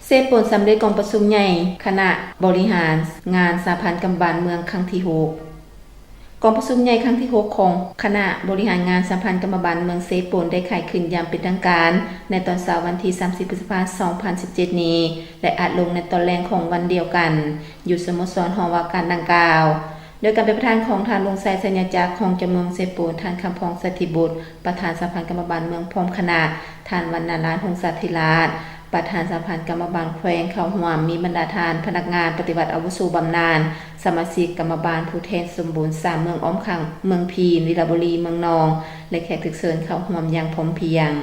ເຊໂປນສຳເລັດກອງປະຊຸມໃຫຍ່ຄະນະບໍລິຫານງານສະຫະພັນກຳມະບານເມືອງຄັ້ງທີຫົກ. ກອງປະຊຸມໃຫຍ່ຄັ້ງທີຫົກຂອງຄະນະບໍລິຫານງານສະຫະພັນກຳມະບານເມືອງເຊໂປນ ໄດ້ໄຂຂຶ້ນຢ່າງເປັນທາງການໃນຕອນເຊົ້າວັນທີສາມສິບ ພຶດສະພາ ສອງພັນສິບເຈັດນີ້ ແລະ ອາດລົງໃນຕອນແລງຂອງວັນດຽວກັນ ຢູ່ສະໂມສອນຫ້ອງວ່າການດັ່ງກ່າວ. ໂດຍການເປັນປະທານຂອງທ່ານ ວົງໄຊ ໄຊຍະຈັກ ຮອງເຈົ້າເມືອງເຊໂປນ, ທ່ານ ຄຳພອງ ໄຊທິບຸດ ປະທານສະຫະພັນກຳມະບານເມືອງ ພ້ອມຄະນະ, ທ່ານ ວັນນາລານ ຫົງສາທິລາດ ປະທານສະຫະພັນກຳມະບານແຂວງ ເຂົ້າຮ່ວມ, ມີບັນດາທ່ານພະນັກງານປະຕິບັດອາວຸໂສບຳນານ, ສະມາຊິກກຳມະບານ, ຜູ້ແທນສົມບູນສາມເມືອງອ້ອມຂ້າງ, ເມືອງພີນ, ວິລະບູລີ, ເມືອງນອງ ແລະ ແຂກຖືກເຊີນເຂົ້າຮ່ວມຢ່າງພ້ອມພຽງ.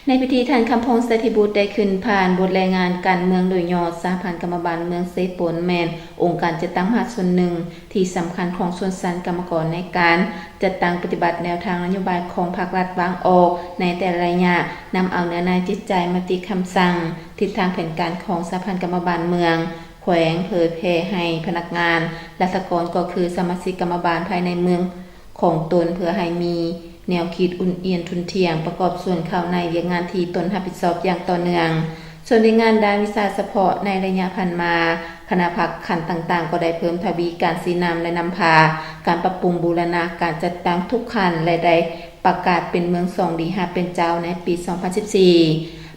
ໃນພິທີ, ທ່ານ ຄຳພອງ ໄຊທິບຸດ ໄດ້ຂຶ້ນຜ່ານບົດລາຍງານການເມືອງໂດຍຫຍໍ້. ສະຫະພັນກຳມະບານເມືອງເຊໂປນ ແມ່ນອົງການຈັດຕັ້ງມະຫາຊົນໜຶ່ງທີ່ສຳຄັນຂອງຊົນຊັ້ນກຳມະກອນ ໃນການຈັດຕັ້ງປະຕິບັດແນວທາງນະໂຍບາຍຂອງພັກລັດວາງອອກໃນແຕ່ລະໄລຍະ, ນຳເອົາເນື້ອໃນຈິດໃຈ, ມະຕິຄຳສັ່ງ, ທິດທາງແຜນການຂອງສະຫະພັນກຳມະບານເມືອງ, ແຂວງ ເຜີຍແຜ່ໃຫ້ພະນັກງານ, ລັດຖະກອນ ກໍຄືສະມາຊິກກຳມະບານພາຍໃນເມືອງຂອງຕົນ ເພື່ອໃຫ້ມີແນວຄິດອຸ່ນອຽນທຸ່ນທ່ຽງ ປະກອບສ່ວນເຂົ້າໃນວຽກງານທີ່ຕົນຮັບຜິດຊອບຢ່າງຕໍ່ເນື່ອງ. ສ່ວນວຽກງານດ້ານວິຊາສະເພາະໃນໄລຍະຜ່ານມາ, ຄະນະພັກຂັ້ນຕ່າງໆກໍໄດ້ເພີ່ມທະວີການຊີ້ນຳ ແລະ ນຳພາການປັບປຸງບູລະນະການຈັດຕັ້ງທຸກຂັ້ນ ແລະ ໄດ້ປະກາດເປັນເມືອງສອງດີຮາບເປັນເຈົ້າໃນປີສອງພັນສິບສີ່.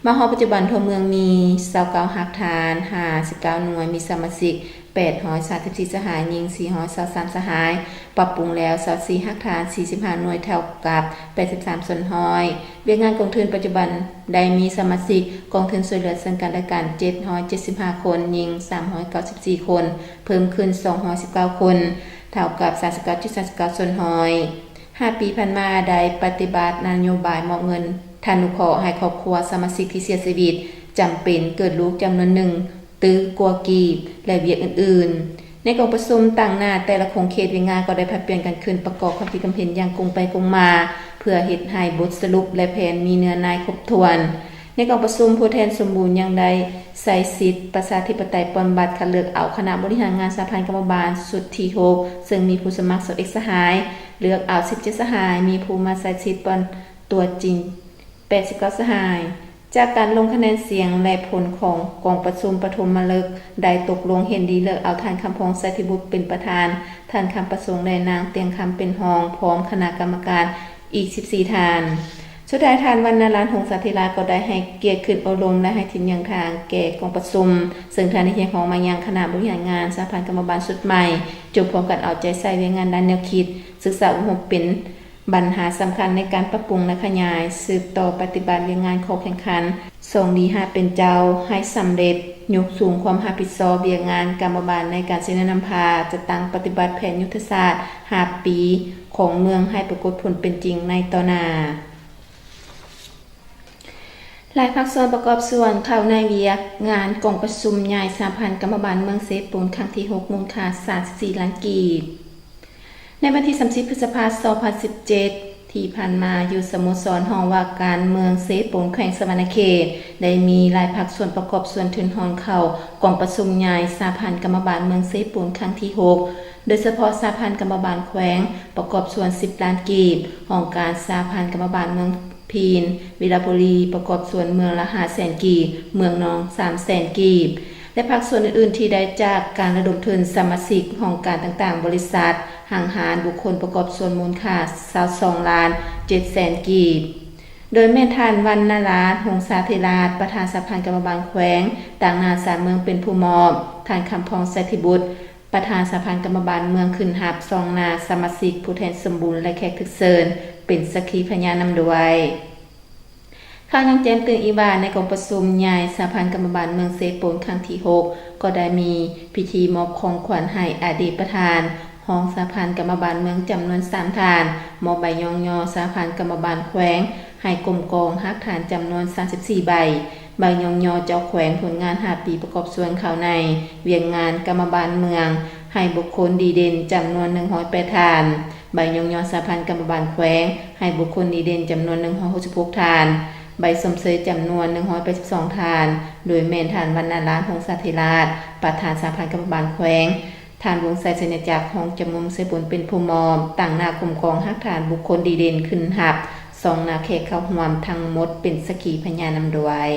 ມາຮອດປັດຈຸບັນ, ທົ່ວເມືອງມີຊາວເກົ້າຮາກຖານ, ຫ້າສິບເກົ້າໜ່ວຍ, ມີສະມາຊິກ ແປດຮ້ອຍສາມສິບສີ່ສະຫາຍ, ຍິງສີ່ຮ້ອຍຊາວສາມສະຫາຍ, ປັບປຸງແລ້ວຊາວສີ່ຮາກຖານ, ສີ່ສິບຫ້າໜ່ວຍ, ເທົ່າກັບແປດສິບສາມສ່ວນຮ້ອຍ. ວຽກງານກອງທຶນປັດຈຸບັນໄດ້ມີສະມາຊິກກອງທຶນຊ່ວຍເຫຼືອເຊິ່ງກັນແລະກັນ ເຈັດຮ້ອຍເຈັດສິບຫ້າຄົນ, ຍິງສາມຮ້ອຍເກົ້າສິບສີ່ຄົນ, ເພີ່ມຂຶ້ນສອງຮ້ອຍສິບເກົ້າຄົນ, ເທົ່າກັບສາມສິບເກົ້າຈຸດສາມສິບເກົ້າສ່ວນຮ້ອຍ. ຫ້າປີຜ່ານມາໄດ້ປະຕິບັດນະໂຍບາຍມອບເງິນທານຸເຄາະໃຫ້ຄອບຄົວສະມາຊິກທີ່ເສຍຊີວິດຈຳເປັນເກີດລູກຈຳນວນໜຶ່ງຕື້ກວ່າກີບ ແລະ ວຽກອື່ນໆ. ໃນກອງປະຊຸມ, ຕາງໜ້າແຕ່ລະຂົງເຂດວຽກງານກໍໄດ້ຜັດປ່ຽນກັນຂຶ້ນປະກອບຄຳຄິດຄຳເຫັນຢ່າງກົງໄປກົງມາ ເພື່ອເຮັດໃຫ້ບົດສະຫຼຸບ ແລະ ແຜນມີເນື້ອໃນຄົບຖ້ວນ. ໃນກອງປະຊຸມ, ຜູ້ແທນສົມບູນຍັງໄດ້ໃຊ້ສິດປະຊາທິປະໄຕປ່ອນບັດຄັດເລືອກເອົາຄະນະບໍລິຫານງານສະຫະພັນກຳມະບານຊຸດທີຫົກ ເຊິ່ງມີຜູ້ສະໝັກຊາວເອັດສະຫາຍ, ເລືອກເອົາສິບເຈັດສະຫາຍ, ມີຜູ້ມາໃຊ້ສິດປ່ອນຕົວຈິງແປດສິບເກົ້າສະຫາຍ. ຈາກການລົງຄະແນນສຽງ ແລະ ຜົນຂອງກອງປະຊຸມປະຖົມມະລຶກ ໄດ້ຕົກລົງເຫັນດີເລືອກເອົາທ່ານ ຄຳພອງ ໄຊທິບຸດ ເປັນປະທານ, ທ່ານ ຄຳປະສົງ ແລະ ນາງ ຕຽງຄຳ ເປັນຮອງ, ພ້ອມຄະນະກຳມະການອີກສິບສີ່ທ່ານ. ສຸດທ້າຍ, ທ່ານ ວັນນາລານ ຫົງສາທິລາດ ກໍໄດ້ໃຫ້ກຽດຂຶ້ນໂອ້ລົມ ແລະ ໃຫ້ທິດຍ່າງທາງແກ່ກອງປະຊຸມ, ເຊິ່ງທ່ານໄດ້ຮຽກຮ້ອງມາຍັງຄະນະບໍລິຫານງານສະຫະພັນກຳມະບານຊຸດໃໝ່ ຈົ່ງພ້ອມກັນເອົາໃຈໃສ່ວຽກງານດ້ານແນວຄິດ, ສຶກສາອົບຮົມເປັນບັນຫາສຳຄັນໃນການປັບປຸງ ແລະ ຂະຫຍາຍສືບຕໍ່ປະຕິບັດວຽກງານຂໍ້ແຂ່ງຂັນ ສອງດີຮາບເປັນເຈົ້າ ໃຫ້ສຳເລັດ, ຍົກສູງຄວາມຮັບຜິດຊອບວຽກງານກຳມະບານໃນການຊີ້ແນະນຳພາ, ຈັດຕັ້ງປະຕິບັດແຜນຍຸດທະສາດຫ້າປີຂອງເມືອງໃຫ້ປາກົດຜົນເປັນຈິງໃນຕໍ່ໜ້າ. ຫຼາຍພາກສ່ວນປະກອບສ່ວນເຂົ້າໃນວຽກງານກອງປະຊຸມໃຫຍ່ສະຫະພັນກຳມະບານເມືອງເຊໂປນຄັ້ງທີຫົກ ມູນຄ່າສາມສິບສີ່ລ້ານກີບ. ໃນວັນທີສາມສິບ ພຶດສະພາ ສອງພັນສິບເຈັດ ທີ່ຜ່ານມາ, ຢູ່ສະໂມສອນຫ້ອງວ່າການເມືອງເຊໂປນ ແຂວງສະຫວັນນະເຂດ ໄດ້ມີຫຼາຍພາກສ່ວນປະກອບສ່ວນທຶນຮອນເຂົ້າກອງປະຊຸມໃຫຍ່ສະຫະພັນກຳມະບານເມືອງເຊໂປນຄັ້ງທີຫົກ, ໂດຍສະເພາະສະຫະພັນກຳມະບານແຂວງປະກອບສ່ວນສິບລ້ານກີບ, ຫ້ອງການສະຫະພັນກຳມະບານເມືອງ ພີນ, ວິລະບູລີ ປະກອບສ່ວນເມືອງລະຫ້າແສນກີບ, ເມືອງນອງສາມແສນກີບ ແລະ ພາກສ່ວນອື່ນໆທີ່ໄດ້ຈາກການລະດົມທຶນສະມາຊິກຫ້ອງການຕ່າງໆ, ບໍລິສັດ, ຫ້າງຮ້ານ, ບຸກຄົນປະກອບສ່ວນມູນຄ່າຊາວສອງລ້ານເຈັດແສນກີບ, ໂດຍແມ່ນທ່ານ ວັນນາລາດ ຫົງສາທິລາດ ປະທານສະຫະພັນກຳມະບານແຂວງ, ຕາງໜ້າສານເມືອງເປັນຜູ້ມອບ, ທ່ານ ຄຳພອງ ໄຊທິບຸດ ປະທານສະຫະພັນກຳມະບານເມືອງຂຶ້ນຮັບ, ຊອງໜ້າສະມາຊິກ, ຜູ້ແທນສົມບູນ ແລະ ແຂກຖືກເຊີນ ເປັນສັກຂີພະຍານນຳດ້ວຍ. ຂ່າວຍັງແຈ້ງຕື່ມອີກວ່າ, ໃນກອງປະຊຸມໃຫຍ່ສະຫະພັນກຳມະບານເມືອງເຊໂປນຄັ້ງທີຫົກ ກໍໄດ້ມີພິທີມອບຂອງຂວັນໃຫ້ອະດີດປະທານ ຮອງສະຫະພັນກຳມະບານເມືອງຈຳນວນສາມທ່ານ, ມອບໃບຍ້ອງຍໍສະຫະພັນກຳມະບານແຂວງໃຫ້ກົມກອງຮາກຖານຈຳນວນສາມສິບສີ່ໃບ, ໃບຍ້ອງຍໍເຈົ້າແຂວງຜົນງານຫ້າປີປະກອບສ່ວນເຂົ້າໃນວຽກງານກຳມະບານເມືອງ ໃຫ້ບຸກຄົນດີເດັ່ນຈຳນວນໜຶ່ງຮ້ອຍແປດທ່ານ, ໃບຍ້ອງຍໍສະຫະພັນກຳມະບານແຂວງ ໃຫ້ບຸກຄົນດີເດັ່ນຈຳນວນໜຶ່ງຮ້ອຍຫົກສິບຫົກທ່ານ, ໃບຊົມເຊີຍຈຳນວນໜຶ່ງຮ້ອຍແປດສິບສອງທ່ານ, ໂດຍແມ່ນທ່ານ ວັນນາລາດ ຫົງສາທິລາດ ປະທານສະຫະພັນກຳມະບານແຂວງ, ທ່ານ ວົງໄຊ ໄຊຍະຈັກ ຮອງເຈົ້າເມືອງເຊໂປນ ເປັນຜູ້ມອບ, ຕາງໜ້າກົມກອງຮາກຖານບຸກຄົນດີເດັ່ນຂຶ້ນຮັບ, ຊອງໜ້າແຂກເຂົ້າຮ່ວມທັງໝົດເປັນສັກຂີພະຍານນຳດ້ວຍ.